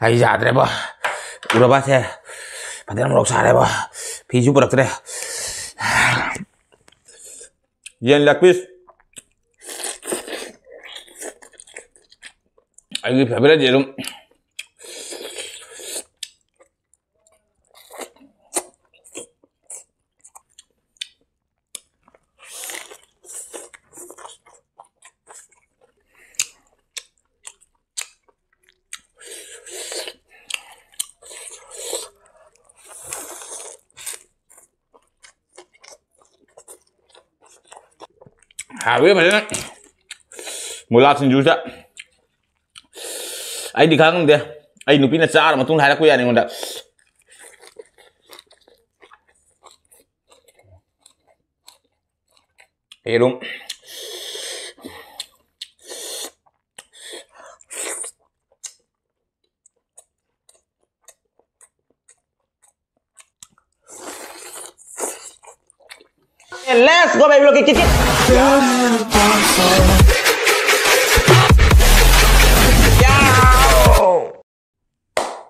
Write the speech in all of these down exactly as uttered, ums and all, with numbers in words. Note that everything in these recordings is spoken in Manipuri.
ꯑꯩ ꯌꯥꯗ꯭ꯔꯦꯕꯣ꯫ ꯎꯔꯕꯁꯦ ꯐꯖꯅ ꯃꯣꯔꯣꯛ ꯁꯥꯔꯦꯕꯣ꯫ ꯐꯤꯁꯨ ꯄꯨꯔꯛꯇ꯭ꯔꯦ꯫ ꯌꯦꯟ leg piece꯫ ꯑꯩꯒꯤ favourite ꯌꯦꯔꯨꯝ꯫ ꯍꯥꯎꯋꯦ ꯐꯖꯅ꯫ ꯃꯨꯂꯥ ꯁꯤꯡꯖꯨꯁꯤꯗ ꯑꯩꯗꯤ ꯈꯪꯗꯦ꯫ ꯑꯩ ꯅꯨꯄꯤꯅ ꯆꯥꯔ ꯃꯇꯨꯡꯗ ꯍꯥꯏꯔꯛꯄ ꯌꯥꯅꯤ ꯑꯩꯉꯣꯟꯗ꯫ ꯌꯦꯔꯨꯝ꯫ Let's go, baby, look at it.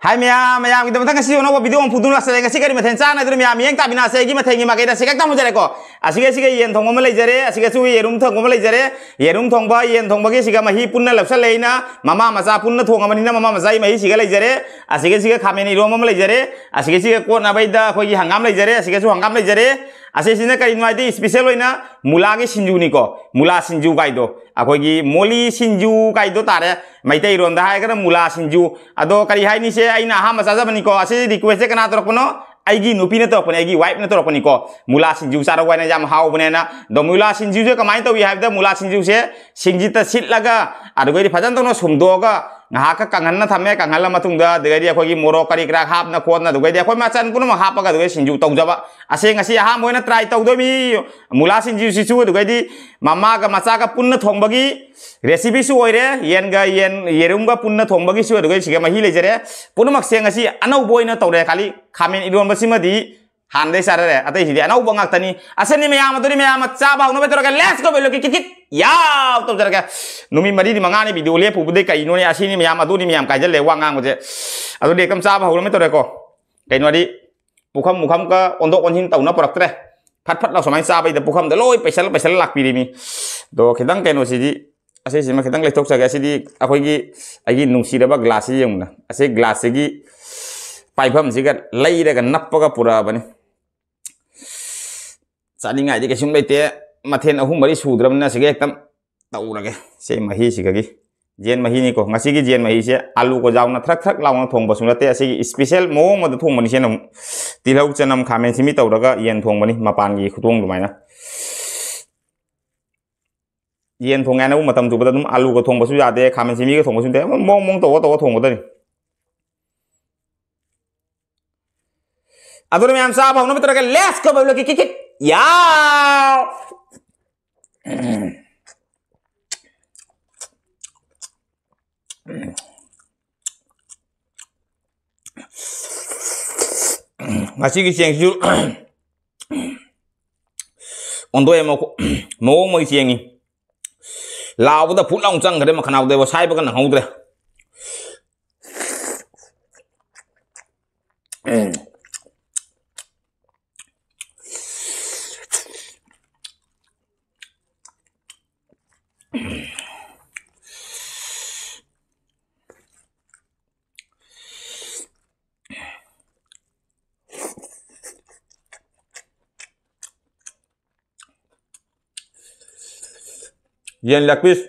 Hi ꯃꯌꯥꯝ, ꯃꯌꯥꯝꯒꯤꯗꯃꯛꯇ ꯉꯁꯤ ꯑꯅꯧꯕ video ꯑꯃ ꯄꯨꯗꯨꯅ ꯂꯥꯛꯆꯔꯦ꯫ ꯉꯁꯤ ꯀꯔꯤ ꯃꯊꯦꯜ ꯆꯥꯅꯗꯣꯏꯅꯣ ꯃꯌꯥꯝ? ꯃꯤꯠꯌꯦꯡ ꯇꯥꯃꯤꯟꯅꯁꯦ꯫ ꯑꯩꯒꯤ ꯃꯊꯦꯜꯒꯤ ꯃꯥꯏꯀꯩꯗ ꯁꯤꯈꯛꯇ ꯍꯧꯖꯔꯦꯀꯣ꯫ ꯑꯁꯤꯒ ꯁꯤꯒ ꯌꯦꯟ ꯊꯣꯡꯕ ꯑꯃ ꯂꯩꯖꯔꯦ, ꯑꯁꯤꯒꯁꯨ ꯌꯦꯔꯨꯝ ꯊꯣꯡꯕ ꯑꯃ ꯂꯩꯖꯔꯦ꯫ ꯌꯦꯔꯨꯝ ꯊꯣꯡꯕ, ꯌꯦꯟ ꯊꯣꯡꯕꯒꯤ ꯁꯤꯒ ꯃꯍꯤ ꯄꯨꯟꯅ ꯂꯧꯁꯜꯂꯦ ꯑꯩꯅ꯫ ꯃꯃꯥ ꯃꯆꯥ ꯄꯨꯟꯅ ꯊꯣꯡꯉꯕꯅꯤꯅ ꯃꯃꯥ ꯃꯆꯥꯒꯤ ꯃꯍꯤ ꯁꯤꯒ ꯂꯩꯖꯔꯦ꯫ ꯑꯁꯤꯒ ꯁꯤꯒ ꯈꯥꯃꯦꯟ ꯏꯔꯣꯝꯕ ꯑꯃ ꯂꯩꯖꯔꯦ꯫ ꯑꯁꯤꯒ ꯁꯤꯒ ꯀꯣꯠꯅꯕꯩꯗ ꯑꯩꯈꯣꯏꯒꯤ ꯍꯪꯒꯥꯝ ꯂꯩꯖꯔꯦ꯫ ꯑꯁꯤꯒꯁꯨ ꯍꯪꯒꯥꯝ ꯂꯩꯖꯔꯦ꯫ ꯑꯁꯤꯁꯤꯅ ꯀꯔꯤꯅꯣ ꯍꯥꯏꯗꯤ special ꯑꯣꯏꯅ ꯃꯨꯂꯥꯒꯤ ꯁꯤꯡꯖꯨꯅꯤꯀꯣ꯫ ꯃꯨꯂꯥ ꯁꯤꯡꯖꯨ ꯀꯥꯏꯗꯣ, ꯑꯩꯈꯣꯏꯒꯤ ꯃꯣꯂꯤ ꯁꯤꯡꯖꯨ ꯀꯥꯏꯗꯣ ꯇꯥꯔꯦ꯫ ꯃꯩꯇꯩꯔꯣꯟꯗ ꯍꯥꯏꯔꯒꯅ ꯃꯨꯂꯥ ꯁꯤꯡꯖꯨ꯫ ꯑꯗꯣ ꯀꯔꯤ ꯍꯥꯏꯅꯤꯁꯦ, ꯑꯩꯅ ꯑꯍꯥꯟꯕ ꯆꯥꯖꯕꯅꯤꯀꯣ꯫ ꯑꯁꯤ request ꯁꯦ ꯀꯅꯥ ꯇꯧꯔꯛꯄꯅꯣ? ꯑꯩꯒꯤ ꯅꯨꯄꯤꯅ ꯇꯧꯔꯛꯄꯅꯦ, ꯑꯩꯒꯤ wife ꯅ ꯇꯧꯔꯛꯄꯅꯤꯀꯣ꯫ ꯃꯨꯂꯥ ꯁꯤꯡꯖꯨ ꯆꯥꯔꯛꯎ ꯍꯥꯏꯅ ꯌꯥꯝ ꯍꯥꯎꯕꯅꯦꯅ꯫ ꯑꯗꯣ ꯃꯨꯂꯥ ꯁꯤꯡꯖꯨꯁꯦ ꯀꯃꯥꯏꯅ ꯇꯧꯏ ꯍꯥꯏꯕꯗ, ꯃꯨꯂꯥ ꯁꯤꯡꯖꯨꯁꯦ ꯁꯤꯡꯁꯤꯠꯇ ꯁꯤꯠꯂꯒ, ꯑꯗꯨꯗꯩꯗꯤ ꯐꯖꯅ ꯇꯧꯅ ꯁꯨꯝꯗꯣꯛꯑꯒ, ꯉꯥꯏꯍꯥꯛꯀ ꯀꯪꯍꯟꯅ ꯊꯝꯃꯦ꯫ ꯀꯪꯍꯜꯂ ꯃꯇꯨꯡꯗ ꯑꯗꯨꯗꯩꯗꯤ ꯑꯩꯈꯣꯏꯒꯤ ꯃꯣꯔꯣꯛ ꯀꯔꯤ ꯀꯔꯥ ꯍꯥꯞꯅ ꯈꯣꯠꯅ, ꯑꯗꯨꯗꯩꯗꯤ ꯑꯩꯈꯣꯏ ꯃꯆꯜ ꯄꯨꯝꯅꯃꯛ ꯍꯥꯞꯄꯒ ꯑꯗꯨꯗꯩ ꯁꯤꯡꯖꯨ ꯇꯧꯖꯕ꯫ ꯑꯁꯦ ꯉꯁꯤ ꯑꯍꯥꯟꯕ ꯑꯣꯏꯅ try ꯇꯧꯗꯣꯏꯅꯤ ꯃꯨꯂꯥ ꯁꯤꯡꯖꯨꯁꯤꯁꯨ꯫ ꯑꯗꯨꯗꯩꯗꯤ ꯃꯃꯥꯒ ꯃꯆꯥꯒ ꯄꯨꯟꯅ ꯊꯣꯡꯕꯒꯤ recipe ꯁꯨ ꯑꯣꯏꯔꯦ, ꯌꯦꯟꯒ ꯌꯦꯟ, ꯌꯦꯔꯨꯝꯒ ꯄꯨꯟꯅ ꯊꯣꯡꯕꯒꯤꯁꯨ꯫ ꯑꯗꯨꯒ ꯁꯤꯒ ꯃꯍꯤ ꯂꯩꯖꯔꯦ꯫ ꯄꯨꯝꯅꯃꯛꯁꯦ ꯉꯁꯤ ꯑꯅꯧꯕ ꯑꯣꯏꯅ ꯇꯧꯔꯦ꯫ ꯈꯥꯂꯤ ꯈꯥꯃꯦꯟ ꯏꯔꯣꯟꯕꯁꯤꯃꯗꯤ ꯍꯥꯟꯅꯗꯩ ꯆꯥꯔꯔꯦ, ꯑꯇꯩꯁꯤꯗꯤ ꯑꯅꯧꯕ ꯉꯥꯛꯇꯅꯤ꯫ ꯑꯁꯤꯅꯤ ꯃꯌꯥꯝ, ꯑꯗꯨꯅꯤ ꯃꯌꯥꯝ, ꯆꯥꯕ ꯍꯧꯅꯕ ꯇꯧꯔꯒ let's go ꯕꯦꯂꯣꯛꯀꯤ ꯀꯤꯠ ꯀꯤꯠ ꯌꯥꯎ ꯇꯧꯖꯔꯒꯦ꯫ ꯅꯨꯃꯤꯠ ꯃꯔꯤꯅꯤ ꯃꯉꯥꯅꯤ video ꯂꯦꯞꯄꯨꯕꯗꯩ ꯀꯩꯅꯣꯅꯦ? ꯑꯁꯤꯅꯤ ꯃꯌꯥꯝ, ꯑꯗꯨꯅꯤ ꯃꯌꯥꯝ ꯀꯥꯏꯖꯜꯂꯦ ꯋꯥ ꯉꯥꯡꯕꯁꯦ꯫ ꯑꯗꯨꯗꯤ ꯑꯦꯛꯗꯝ ꯆꯥꯕ ꯍꯧꯔꯝꯃꯦ ꯇꯧꯔꯦꯀꯣ꯫ ꯀꯩꯅꯣꯗꯤ ꯄꯨꯈꯝ ꯃꯨꯈꯝꯒ ꯑꯣꯟꯊꯣꯛ ꯑꯣꯟꯁꯤꯟ ꯇꯧꯅ ꯄꯨꯔꯛꯇ꯭ꯔꯦ꯫ ꯐꯠ ꯐꯠ ꯂꯥꯎ ꯁꯨꯃꯥꯏꯅ ꯆꯥꯕꯩꯗ ꯄꯨꯈꯝꯗ ꯂꯣꯏ ꯄꯩꯁꯜ ꯄꯩꯁꯜ ꯂꯥꯛꯄꯤꯔꯤꯃꯤ꯫ ꯑꯗꯣ ꯈꯤꯇꯪ ꯀꯩꯅꯣꯁꯤꯗꯤ, ꯑꯁꯤꯁꯤꯃ ꯈꯤꯇꯪ ꯂꯩꯊꯣꯛꯆꯒꯦ꯫ ꯑꯁꯤꯗꯤ ꯑꯩꯈꯣꯏꯒꯤ, ꯑꯩꯒꯤ ꯅꯨꯡꯁꯤꯔꯕ glass ꯁꯤ ꯌꯦꯡꯉꯨꯅ꯫ ꯑꯁꯤ glass ꯁꯤꯒꯤ ꯄꯥꯏꯐꯝꯁꯤꯒ ꯂꯩꯔꯒ ꯅꯞꯄꯒ ꯄꯨꯔꯛꯑꯕꯅꯤ꯫ ꯆꯥꯅꯤꯡꯉꯥꯏꯗꯤ ꯀꯩꯁꯨꯝ ꯂꯩꯇꯦ꯫ ꯃꯊꯦꯜ ꯑꯍꯨꯝ ꯃꯔꯤ ꯁꯨꯗ꯭ꯔꯕꯅꯤꯅ ꯁꯤꯒ ꯍꯦꯛꯇ ꯇꯧꯔꯒꯦ꯫ ꯁꯤ ꯃꯍꯤꯁꯤꯒꯒꯤ ꯌꯦꯟ ꯃꯍꯤꯅꯤꯀꯣ꯫ ꯉꯁꯤꯒꯤ ꯌꯦꯟ ꯃꯍꯤꯁꯦ ꯑꯂꯨꯒ ꯌꯥꯎꯅ ꯊ꯭ꯔꯛ ꯊ꯭ꯔꯛ ꯂꯥꯎꯅ ꯊꯣꯡꯕꯁꯨ ꯅꯠꯇꯦ꯫ ꯑꯁꯤꯒꯤ special ꯃꯑꯣꯡ ꯑꯃꯗ ꯊꯣꯡꯕꯅꯤ꯫ ꯁꯤꯅ ꯑꯃꯨꯛ ꯇꯤꯜꯍꯧ, ꯆꯅꯝ, ꯈꯥꯃꯦꯟ ꯁꯤꯟꯕꯤ ꯇꯧꯔꯒ ꯌꯦꯟ ꯊꯣꯡꯕꯅꯤ, ꯃꯄꯥꯟꯒꯤ ꯈꯨꯊꯣꯡ ꯑꯗꯨꯃꯥꯏꯅ꯫ ꯌꯦꯟ ꯊꯣꯡꯉꯦ ꯍꯥꯏꯅꯕꯨ ꯃꯇꯝ ꯆꯨꯞꯄꯗ ꯑꯗꯨꯝ ꯑꯂꯨꯒ ꯊꯣꯡꯕꯁꯨ ꯌꯥꯗꯦ, ꯈꯥꯃꯦꯟ ꯁꯤꯟꯕꯤꯒ ꯊꯣꯡꯕꯁꯨ ꯌꯥꯗꯦ, ꯑꯗꯨꯝ ꯃꯑꯣꯡ ꯃꯑꯣꯡ ꯇꯧꯔ ꯇꯧꯔ ꯊꯣꯡꯒꯗꯕꯅꯤ꯫ ꯑꯗꯨꯅ ꯃꯌꯥꯝ ꯆꯥꯕ ꯍꯧꯅꯕ ꯇꯧꯔꯒ let's go ꯕꯦꯂꯣꯛꯀꯤ ꯀꯤꯠ ꯀꯤꯠ ꯌꯥꯎ꯫ ꯉꯁꯤꯒꯤ ꯆꯦꯡꯁꯤꯁꯨ ꯑꯣꯟꯊꯣꯛꯑꯦ, ꯃꯈꯣ-, ꯃꯑꯣꯡ ꯑꯃꯒꯤ ꯆꯦꯡꯅꯤ꯫ ꯂꯥꯎꯕꯗ ꯐꯨꯠ ꯂꯥꯎ ꯆꯪꯈ꯭ꯔꯦ ꯃꯈꯅꯥꯎꯗ, ꯁꯥꯏꯕꯒ ꯅꯪꯍꯧꯗ꯭ꯔꯦ꯫ ꯌꯦꯟ leg piece꯫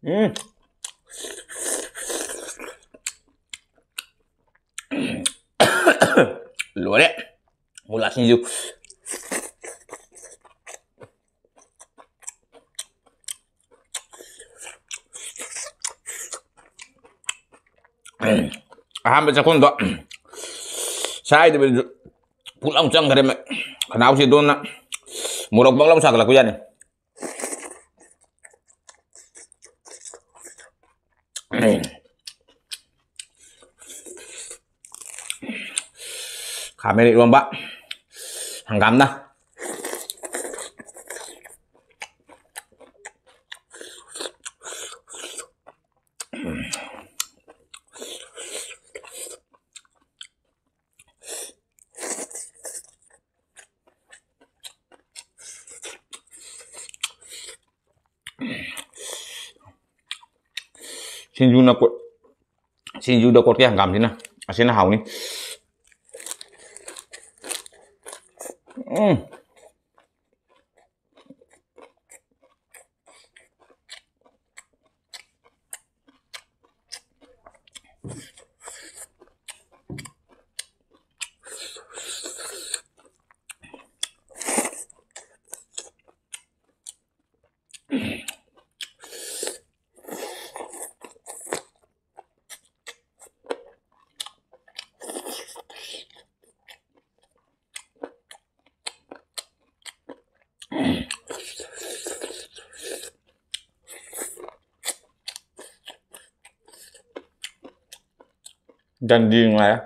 ꯎꯝ꯫ ꯂꯣꯏꯔꯦ꯫ ꯃꯨꯂꯥ ꯁꯤꯡꯖꯨ꯫ ꯑꯍꯥꯟꯕ ꯆꯥꯛꯈꯨꯝꯗꯣ ꯁꯥꯏꯗꯕꯗꯨꯁꯨ ꯐꯨꯠ ꯂꯥꯎ ꯆꯪꯈ꯭ꯔꯦ꯫ ꯈꯅꯥꯎꯁꯤ ꯑꯗꯨꯅ ꯃꯣꯔꯣꯛ ꯕꯛ ꯂꯥꯎ ꯁꯥꯒꯠꯂꯛꯄ ꯌꯥꯅꯤ꯫ ꯈꯥꯃꯦꯟ ꯏꯔꯣꯝꯕ ꯍꯪꯒꯥꯝꯅ꯫ ꯁꯤꯡꯖꯨꯅ ꯀꯣꯠ-, ꯁꯤꯡꯖꯨꯗ ꯀꯣꯠꯀꯦ ꯍꯪꯒꯥꯝꯁꯤꯅ, ꯑꯁꯤꯅ ꯍꯥꯎꯅꯤ꯫ ꯎꯝ꯫ ꯗꯟꯗꯤ ꯅꯨꯡꯉꯥꯏꯔꯦ꯫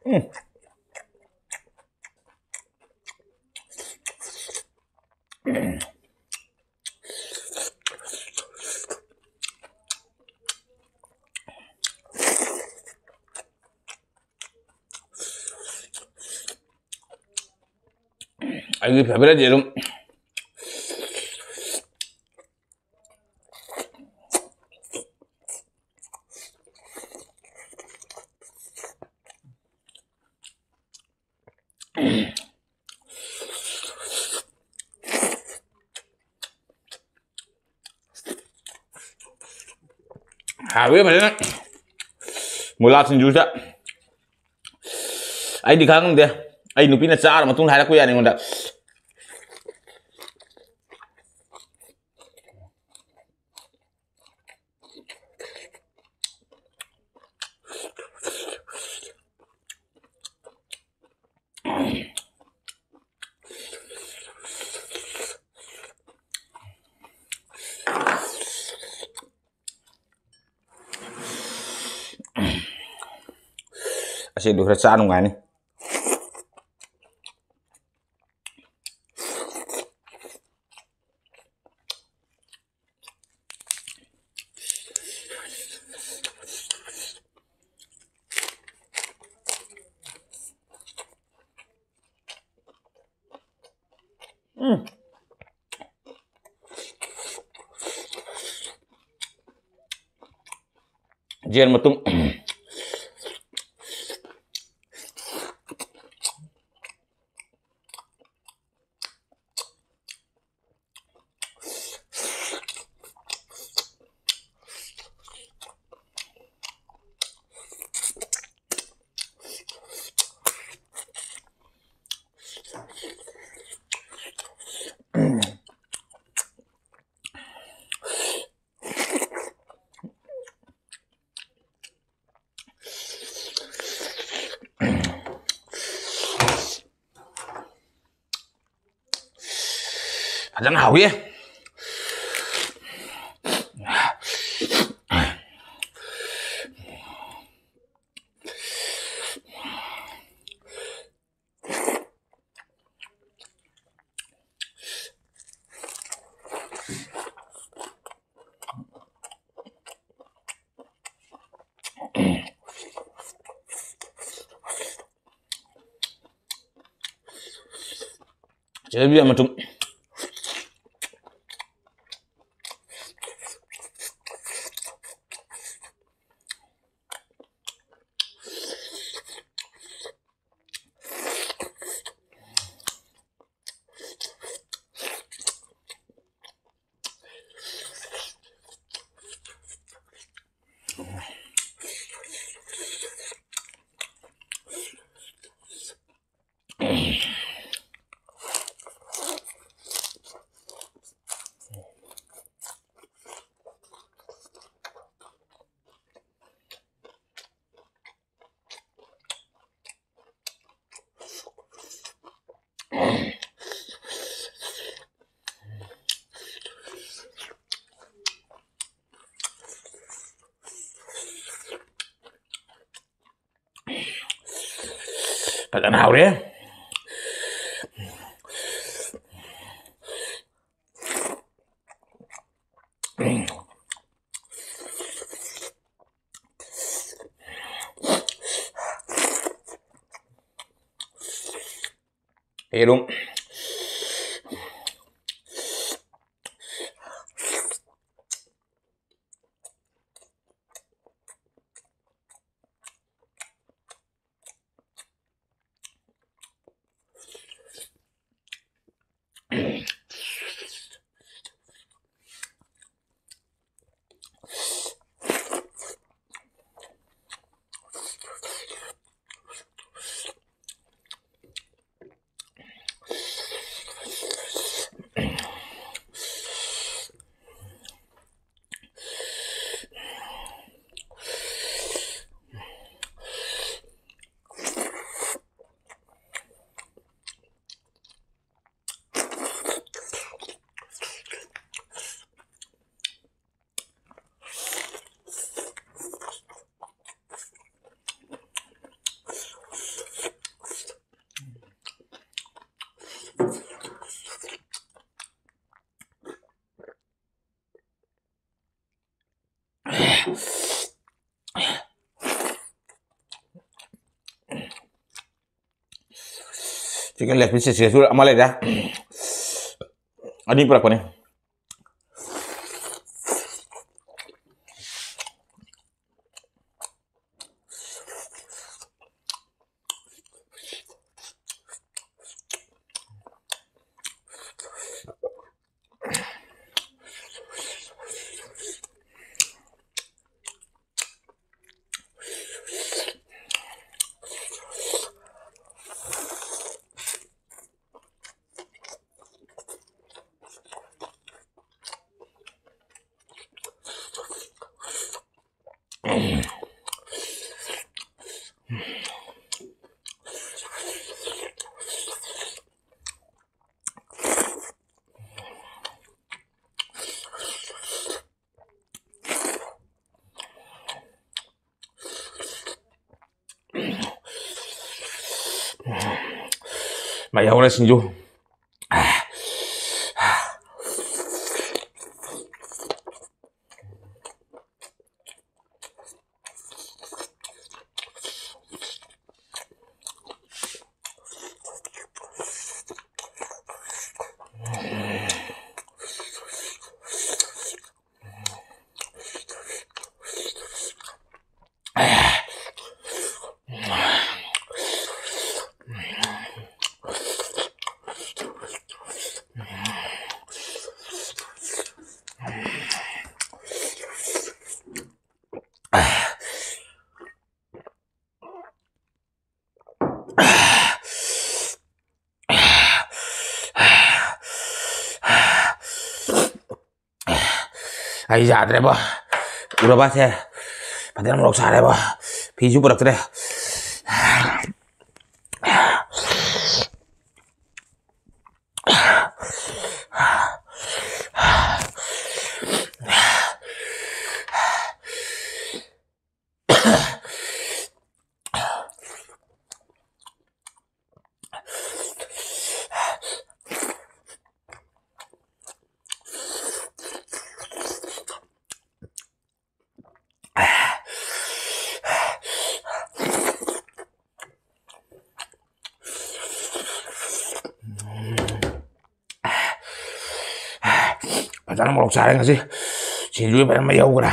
ꯎꯝ꯫ ꯑꯩꯒꯤ favourite ꯌꯦꯔꯨꯝ꯫ ꯍꯥꯎꯋꯦ ꯐꯖꯅ꯫ ꯃꯨꯂꯥ ꯁꯤꯡꯖꯨꯁꯦ ꯑꯩꯗꯤ ꯈꯪꯗꯦ, ꯑꯩ ꯅꯨꯄꯤꯅ ꯆꯥꯔ ꯃꯇꯨꯡꯗ ꯍꯥꯏꯔꯛꯄ ꯌꯥꯅꯤ ꯑꯩꯉꯣꯟꯗ꯫ ꯑꯁꯤꯗꯨ ꯈꯔ ꯆꯥ ꯅꯨꯡꯉꯥꯏꯅꯤ꯫ ꯎꯝ꯫ ꯌꯦꯟ ꯃꯇꯨꯝ꯫ ꯐꯖꯅ ꯍꯥꯎꯏ꯫ ꯖꯤꯂꯤꯕꯤ ꯑꯃ ꯊꯨꯝ꯫ ꯐꯖꯅ ꯍꯥꯎꯔꯦ꯫ ꯌꯦꯔꯨꯝ꯫ Chicken leg piece ꯁꯤꯗꯁꯨ ꯑꯃ ꯂꯩꯔꯦ꯫ ꯑꯅꯤ ꯄꯨꯔꯛꯄꯅꯤ꯫ ꯄꯥꯏꯍꯧꯔꯦ ꯁꯤꯡꯖꯨ꯫ ꯑꯩ ꯌꯥꯗ꯭ꯔꯦꯕꯣ꯫ ꯎꯔꯕꯁꯦ ꯐꯖꯅ ꯃꯣꯔꯣꯛ ꯁꯥꯔꯦꯕꯣ꯫ ꯐꯤꯁꯨ ꯄꯨꯔꯛꯇ꯭ꯔꯦ꯫ ꯐꯖꯅ ꯃꯣꯔꯣꯛ ꯆꯥꯔꯦ ꯉꯁꯤ꯫ ꯁꯤꯡꯖꯨ ꯐꯖꯅ ꯃꯩ ꯍꯧꯈ꯭ꯔꯦ꯫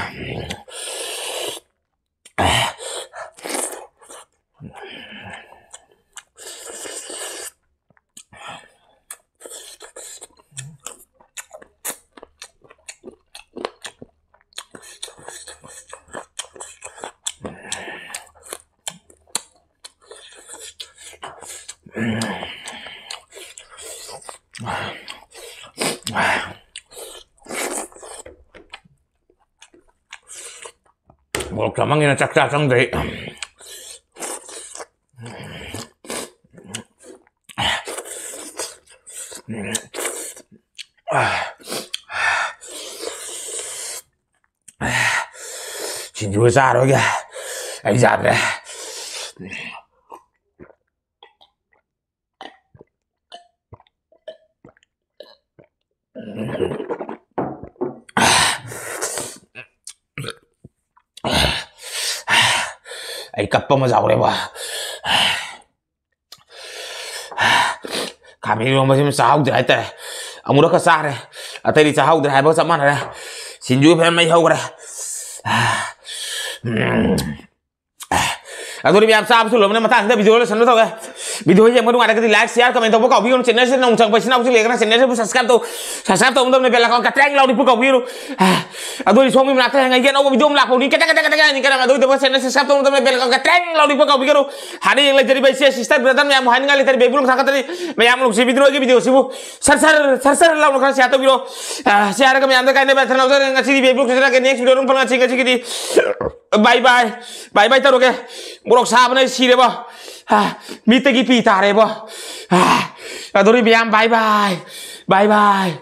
ꯃꯣꯔꯣꯛ ꯆꯥꯃꯟꯒꯤꯅ ꯆꯥꯛ ꯆꯥ ꯆꯪꯗ꯭ꯔꯦ꯫ ꯁꯤꯡꯖꯨ ꯆꯥꯔꯣꯏꯒꯦ꯫ ꯑꯩ ꯌꯥꯗ꯭ꯔꯦ꯫ ꯑꯩ ꯀꯞꯄ ꯑꯃ ꯌꯥꯎꯔꯦꯕ꯫ ꯈꯥꯃꯦꯟ ꯏꯔꯣꯟꯕꯁꯤꯃ ꯆꯥꯍꯧꯗ꯭ꯔꯦ ꯍꯥꯏꯇꯥꯔꯦ꯫ ꯑꯃꯨꯔꯛꯀ ꯆꯥꯔꯦ, ꯑꯇꯩꯗꯤ ꯆꯥꯍꯧꯗ꯭ꯔꯦ ꯍꯥꯏꯕꯒ ꯆꯞ ꯃꯥꯟꯅꯔꯦ꯫ ꯁꯤꯡꯖꯨ ꯐꯖꯅ ꯃꯩ ꯍꯧꯈ꯭ꯔꯦ꯫ ꯎꯝ꯫ ꯑꯗꯨꯗꯤ ꯃꯌꯥꯝ ꯆꯥꯕꯁꯨ ꯂꯣꯏꯕꯅ ꯃꯇꯥꯡꯁꯤꯗ ꯚꯤꯗꯤꯑꯣ ꯂꯣꯏꯁꯟꯕ ꯇꯧꯒꯦ꯫ ꯚꯤꯗꯤꯑꯣ ꯌꯦꯡꯕ ꯅꯨꯡꯉꯥꯏꯔꯒꯗꯤ like, share, comment ꯇꯧꯕ ꯀꯥꯎꯕꯤꯒꯅꯨ꯫ ꯆꯦꯅꯦꯜꯁꯤꯗ ꯅꯧꯅ ꯆꯪꯉꯛꯄ ꯏꯆꯤꯟ ꯏꯅꯥꯎꯁꯨ ꯂꯩꯔꯒꯅ ꯆꯦꯅꯦꯜꯁꯤꯕꯨ subscribe ꯇꯧ꯫ Subscribe ꯇꯧꯕ ꯃꯇꯝꯗ bell icon ꯀꯇ꯭ꯔꯦꯡ ꯂꯥꯎꯔꯤꯕ ꯀꯥꯎꯕꯤꯒꯅꯨ꯫ ꯑꯗꯨꯗꯤ ꯁꯣꯝꯒꯤ ꯃꯅꯥꯛꯇ ꯍꯌꯦꯡ ꯑꯩꯒꯤ ꯑꯅꯧꯕ ꯚꯤꯗꯤꯑꯣ ꯑꯃ ꯂꯥꯛꯄ ꯍꯧꯅꯤ꯫ ꯀꯇ ꯀꯇ ꯀꯇ ꯀꯇ ꯀꯇ ꯑꯗꯨꯒꯤꯗꯃꯛ ꯆꯦꯅꯦꯜ subscribe ꯇꯧꯕ ꯃꯇꯝꯗ bell icon ꯀꯇ꯭ꯔꯦꯡ ꯂꯥꯎꯔꯤꯕ ꯀꯥꯎꯕꯤꯒꯅꯨ꯫ ꯍꯥꯟꯅ ꯌꯦꯡ ꯂꯩꯖꯔꯤꯕ ꯏꯆꯦ, sister, brother ꯃꯌꯥꯝꯕꯨ ꯍꯥꯏꯅꯤꯡꯉꯥꯏ ꯂꯩꯇꯔꯦ, ꯕꯦꯕꯨ ꯊꯥꯒꯠꯇꯔꯤ꯫ ꯃꯌꯥꯝ ꯅꯨꯡꯁꯤꯕꯤꯗꯨꯅ ꯑꯩꯒꯤ ꯚꯤꯗꯤꯑꯣꯁꯤꯕꯨ ꯁꯔ ꯁꯔ ꯁꯔ ꯁꯔ ꯂꯥꯎꯅ ꯈꯔ share ꯇꯧꯕꯤꯔꯣ꯫ ꯑꯥ, ꯁꯤ ꯍꯥꯏꯔꯒ ꯃꯌꯥꯝꯗ ꯀꯥꯏꯅꯕ ꯌꯥꯊꯪ ꯂꯧꯖꯔꯦ꯫ ꯉꯁꯤꯗꯤ ꯕꯦꯕꯨ ꯊꯥꯒꯠꯆꯔꯒꯦ꯫ Next video ꯑꯗꯨꯝ ꯐꯪꯉꯁꯤ꯫ ꯉꯁꯤꯒꯤꯗꯤ bye bye꯫ Bye bye ꯇꯧꯔꯒꯦ꯫ ꯃꯣꯔꯣꯛ ꯁꯥꯕꯅ ꯑꯩ ꯁꯤꯔꯦꯕꯣ꯫ ꯑꯥ, ꯃꯤꯠꯇꯒꯤ ꯄꯤ ꯇꯥꯔꯦꯕꯣ꯫ ꯑꯥ, ꯑꯗꯨꯗꯤ ꯃꯌꯥꯝ bye bye꯫ Bye bye꯫